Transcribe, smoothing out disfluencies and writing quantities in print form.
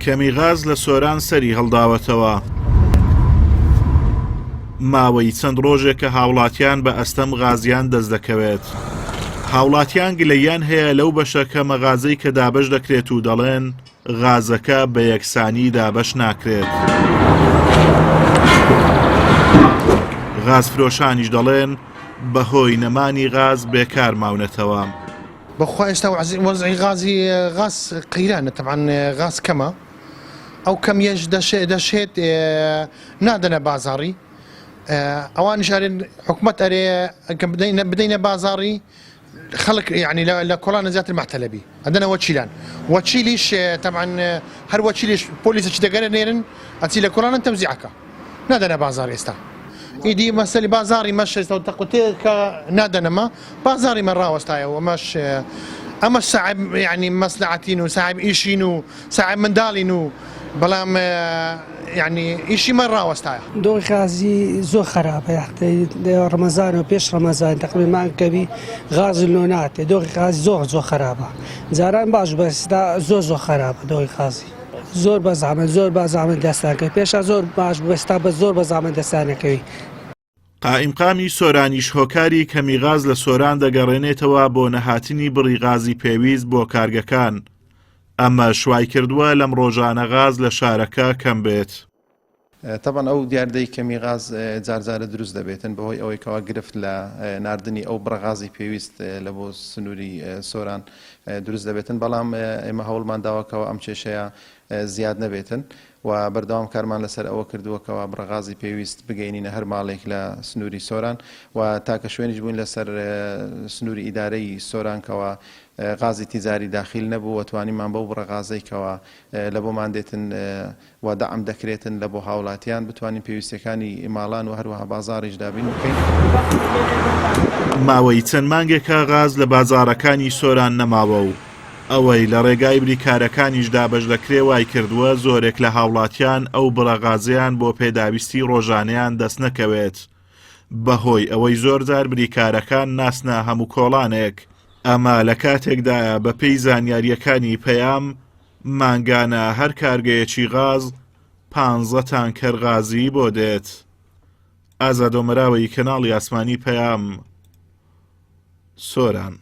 کەمی غاز لە سۆران سەری هەڵداوەتەوە. ماوەی چەند ڕۆژێکە هاوڵاتیان بە ئەستەم غازیان دەست دەکەوێت. هاوڵاتیان گلەییان هەیە لەو بەشە کەمە غازەی کە دابەش دەکرێت و دەڵێن غازەکە بە یەکسانی دابەش ناکرێت. غازفرۆشانیش دەڵێن بەهۆی نەمانی غاز بێکار ماونەتەوە. بەخوا ئێستا وەزعی غازی غاز قەیرانە تەبعەن غاز کەمە ئەو کەمیەش دەشێت نادەنە بازاڕی ئەوانیش ئەرێن حکومەت ئەرێ بدەینە بازاڕی خەڵک یعنی لە کۆڵانە زیاتر مەحتەلەبی ئەدەنە وەکیلان وەکیلیش تەبعەن هەر وەکیلیش پۆلیسێکی دەگەرە نێرن ئەچی لە کۆڵانە تەوزیعەکە نادەنە بازاڕ ئێستا ئیدی مەسەلی بازاڕی مەش ئێستا و تەقوتێکە نادەنەمە بازاڕی مە ڕاوەستایەوە ئەمەش ئەمەش ساحب یعنی مەسلعەتین و ساحب ئیشین و ساحب منداڵین و بەڵام یعنی ئیشی مە ڕاوەستایە. دۆخی غازی زۆر خراپە یاختەی ڕەمەزان و پێش ڕەمەزان تەقریبا مانگ کەبی غاز لۆ ناتێ دۆخی غازی زۆر زۆر خراپە جاران باش بەس زۆر زۆر خراپە دۆخی غازی. زۆر بە زەحمەت زۆر بە زەحمەت دەستان کەوی پێشا زۆر باش بوو ئێستا بە زۆر بە زەحمەت دەستانەکەوی. قائیمقامی سۆرانیش هۆکاری کەمی غاز لە سۆران دەگەڕێنێتەوە بۆ نەهاتنی بڕی غازی پێویست بۆ کارگەکان، ئەمەش وایکردووە لەم ڕۆژانە غاز لە شارەکە کەم بێت. تەبعەن ئەو دیاردەی کەمی غاز جار جارە دروست دەبێتن بەهۆی ئەوەی کەوا گرفت لە ناردنی ئەو بڕە غازی پێویست لە بۆ سنووری سۆران دروست دەبێتن بەڵام ئێمە هەوڵمان داوە کەوا ئەم کێشەیە زیاد نەبێتن و بەردەوام کارمان لەسەر ئەوە کردووە کەوا بڕە غازی پێویست بگەینینە هەر ماڵێک لە سنووری سۆران و تاکە شوێنیش بووین لەسەر سنووری ئیدارەی سۆران کەوا غازی تیجاری داخیل نەبوو و توانیمان بەو بڕە غازەی کەوا لە بۆمان دێتن و دەعم دەکرێتن لە بۆ هاوڵاتیان بتوانین پێویستیەکانی ماڵان و هەروەها بازاڕیش دابین بکەین. ماوەی چەند مانگێکە غاز لە بازاڕەکانی سۆران نەماوە و ئەوەی لە ڕێگای بریکارەکانیش دابەش دەکرێ وایکردووە زۆرێک لە هاوڵاتیان ئەو بڕە غازەیان بۆ پێداویستی ڕۆژانەیان دەستنەکەوێت بەهۆی ئەوەی زۆرجار بریکارەکان ناسنە هەموو کۆڵانێک ئەمە لە کاتێکدایە بەپێی زانیارییەکانی پەیام مانگانە هەر کارگەیەکی غاز پانزە تانکەر غازی بۆ دێت. ئازاد ئۆمەراوەیی کەناڵی ئاسمانی پەیام، سۆران.